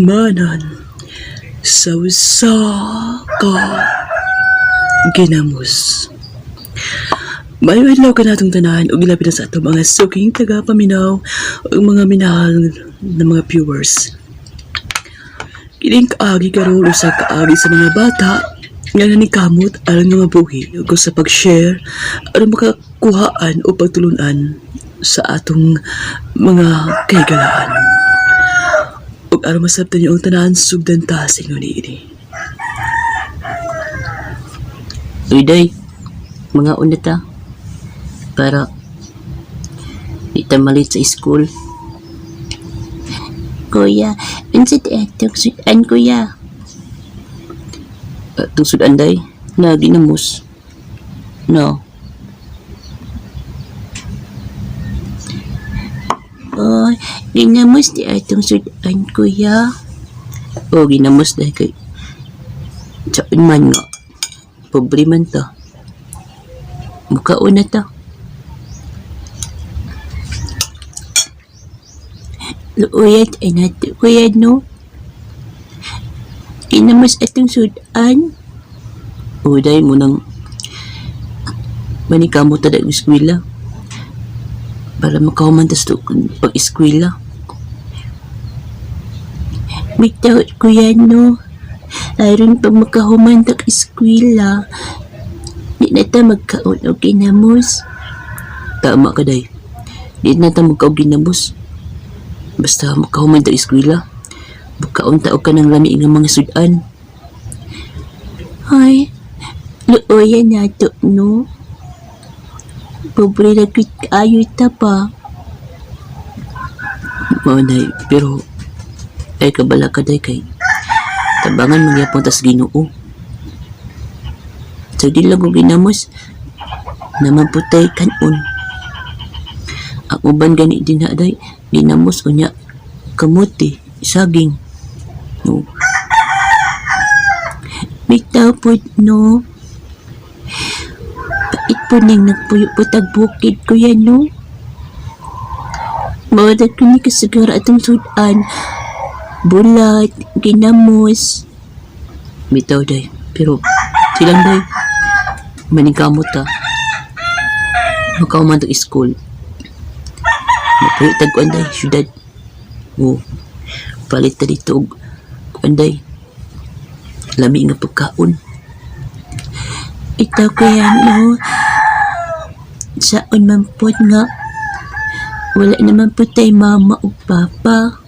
Kaayamanan sa usa ka ginamos. Maayong adlaw kanatong tanan ug ilabi na sa atong mga suking taga-paminaw ug mga minahal na mga viewers. Kining kaagi karon usa kaagi sa mga bata nga nanikamot aron nga mabuhi ug sa pag-share aron makakuhaan o pagtulunan sa atong mga kahigalaan. Ug aron masabtan niyo ang tanan, sugdan ta sa inyo niini. Uy, day, mga una ta. Para di ta malit sa school. Kuya, unsa ti atong sudan, kuya? Atong sudan, day, na ginamos. No. Oh, ginamos ti atong sudan, kuya. O ginamos day kay tsaon man nga. Pobre man ta. Mukaon na ta. Luuyat ay nato, kuya, no? Ginamos atong sudan. O day mo nang manikamo ta dag eskwela. Para makahuman ta sa pag-eskwela. Bitaw, kuya, no? Aron pag makahuman tag eskwela, di na ta magkaon og ginamos. Tama ka, day. Di na ta magkaog ginamos. Basta makahuman ta eskwela. Bukaon ta og kanang lami nga mga sudan. Ay, luoyan nato, no? Pobre na gud kaayo ta pa. Mao day, pero ay kabala ka, day, kay tabangan magyapon tas Ginoo. Sa di lang og ginamos naman putay kanon. Ang uban gani din na, day, ginamos unya kamote, saging. No. Bitaw pod, no? Pait po ning nagpuyo po tag bukid, kuya, no? Mawala ko ni kasagara atong sudan. Bulat, ginamos. Bitaw, day, pero silang day maningkamot ta. Makauman tag school. Mapuyo tag kuan, day, syudad. O palit ta dito og kuan, day. Lami nga pagkaon. Itaw, kuya, no? Saon man pod nga wala naman po tay mama ug papa.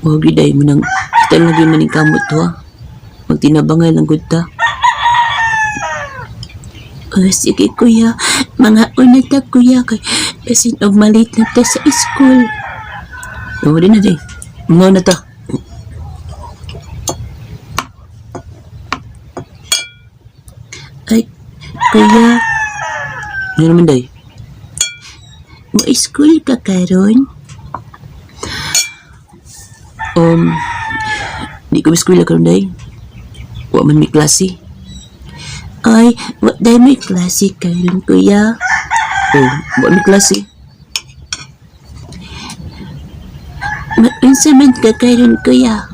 Wa gyud, day, mo nang kita lang gyud maningkamot to ha. Magtinabangay lang gud ta. Oh, sige, kuya, mga una ta, kuya, kay basin og malit na ta sa school. Oo din na, day. Mga na ta. Ay, kuya, Ano naman, day? mo school ka karon? Um, di ko eskwela karon, day. Wa man mi klase. Ay, wa day may klase karon, kuya. Oh, wa mi klase. Maunsa man ka karon, kuya?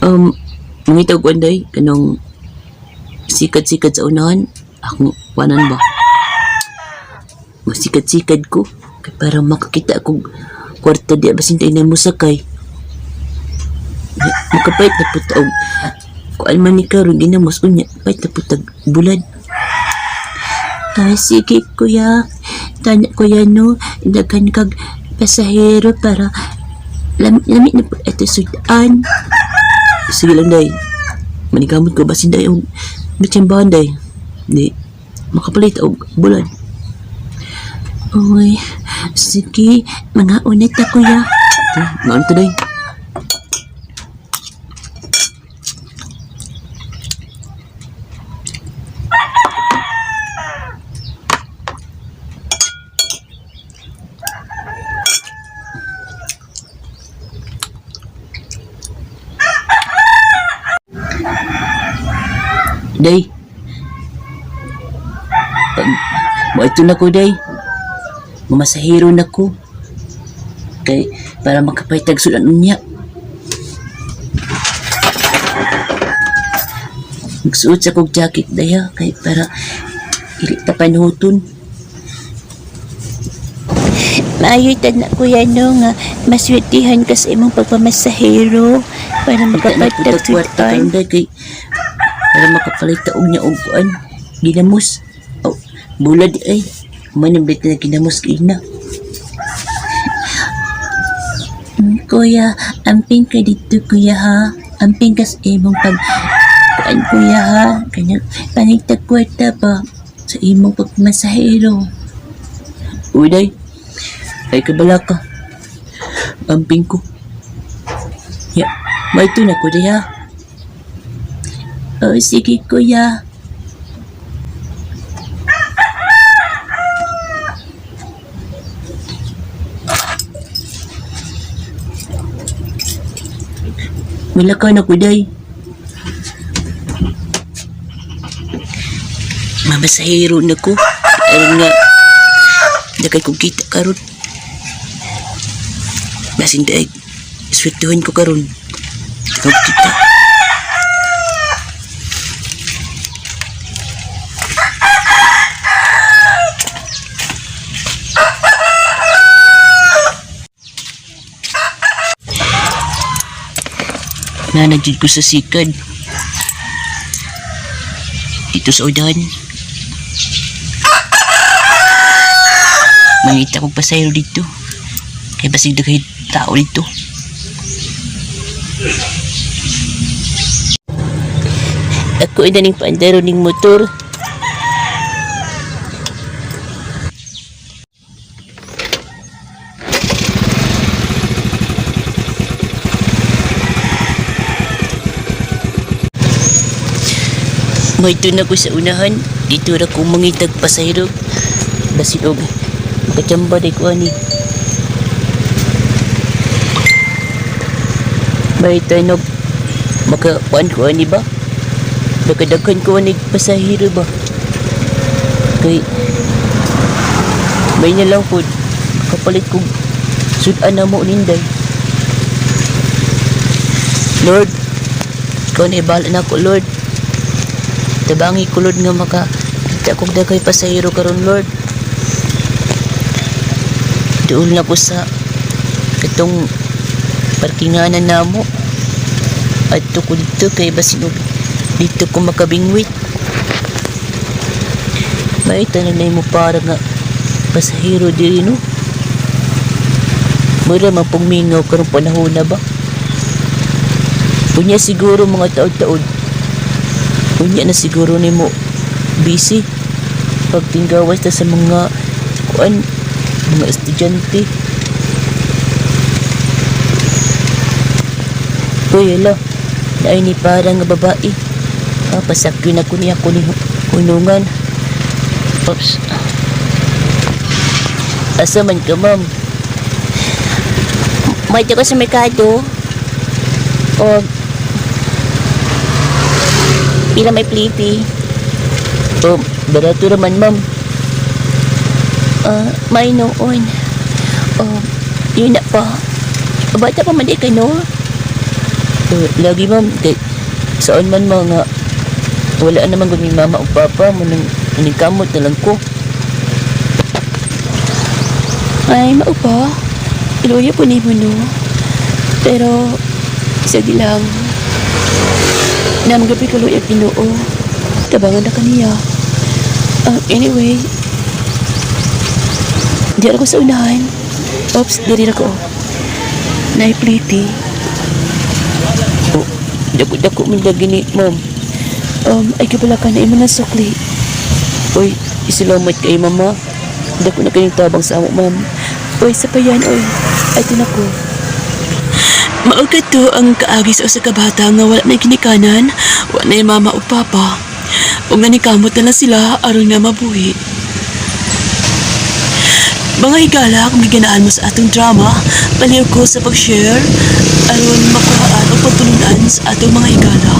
Um, mangita og kuan, day, kanang sikat-sikat sa unahan. Akong kuanan ba? Masikat-sikat ko kay para makakita akong kwarta di basin tayo na mosakay. Makapait na po ta og kuan man ni karon ginamos unya pait na po tag bulad. Ah, sige, kuya. Tanya, kuya, no, daghan kag pasahero para lami na po ato sudan. Sige lang, day. Manikamot ko basin day og mitsambahan, day. Di makapalit og bulan. Uy, sige, mga una ta, kuya. Eh, maon to, day. Day. Pag, mo na ko, day. Mamasahero na ko. Kay para makapahitag sudan unya. Magsuot sa kog jacket daya kay para dili ta panuton. Maayo tad na, kuya, no, nga maswertihan ka sa imong pagpamasahero para Makapatag makapatag kwarta sudan. karon day kay para makapalit ta og nya og kuan ginamos. Oh, bulad ay. Man ang na ginamos kay na. Kuya, amping ka dito, kuya, ha. Amping ka sa imong pag kuan, kuya, ha. Kanya panitag kwarta ba sa imong pagpamasahero. Uy day. Ay kabala ka. Amping ko. Ya, may na ko diha. Oh, sige, kuya. Wala ka na ko day. Mamasahero na ko. Aron nga, dakay kong kita karon. Basin daig, swertuhin ko karon. Dakay kong kita. Nanadjud ko sa sikad. Dito sa udan. Mangita kong pasayro dito. Kaya basig daghay tao dito. Ako ina ning paandaro ning motor. May na ko sa unahan. Dito ra ko mangitag pasayro. Basin og makachamba day ko ani. May tanog makakuan ko ani ba? Nakadaghan ko ani pasahero ba? Kay may na lang pod kapalit kog sudan na mo ninday. Lord, ikaw na ibahala na ako, Lord. Tabangi ko, Lord, nga maka kita kog daghay pasahero karon, Lord. Duol na ko sa katong parkinganan namo. Adto ko dito kay basin og dito ko makabingwit. May tanan na mo para nga pasahero diri no. Mura man pong mingaw karong panahon na ba? Unya siguro mga taod-taod. Unya na siguro nimo busy pagtinggawas ta sa mga kuan mga estudyante. Uy, ala, naay ni para nga babae. Ah, pasakyo na ko niya ko ni hunungan. Oops. Asa man ka, ma'am? May ko sa merkado. O pila may plipi. Oh, barato raman, ma'am. Ah, may noon. Oh, yun na pa. Bata pa man di ka, no? Eh, lagi, ma'am, kay saan man mga wala naman gud mi mama o papa mo nang kamot na lang ko. Ay, mao pa. Iluya po ni mo, no? Pero, isa di lang. Namagabi kaluya Ginoo. Tabangan na kaniya. Anyway, di ako sa unahan. Oops, diri na ko. Naipliti. Oh, dako-dako man lagi ni ma'am. Ay kabala ka na imo na sukli. Uy, isalamat kay mama. Dako na kayong tabang sa amo, ma'am. Uy, sa payan, uy. Ay, tinako. Mao kadto ang kaagi sa usa ka bata nga wala na ginikanan, wala na mama o papa. Ug nanikamot na lang sila aron nga mabuhi. Mga higala, kung giganaan mo sa atong drama, paliw ko sa pag-share aron makuhaan o pagtulunan sa atong mga higala.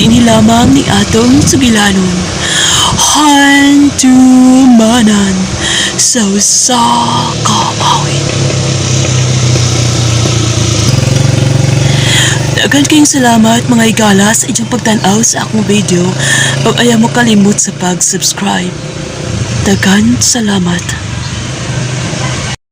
Dinhi lamang ni atong sugilanon. Handumanan sa usa ka awit. Daghan Daghan kayong salamat, mga higala, sa inyong pagtanaw sa akong video ug ayaw mo kalimot sa pag-subscribe. Daghan salamat.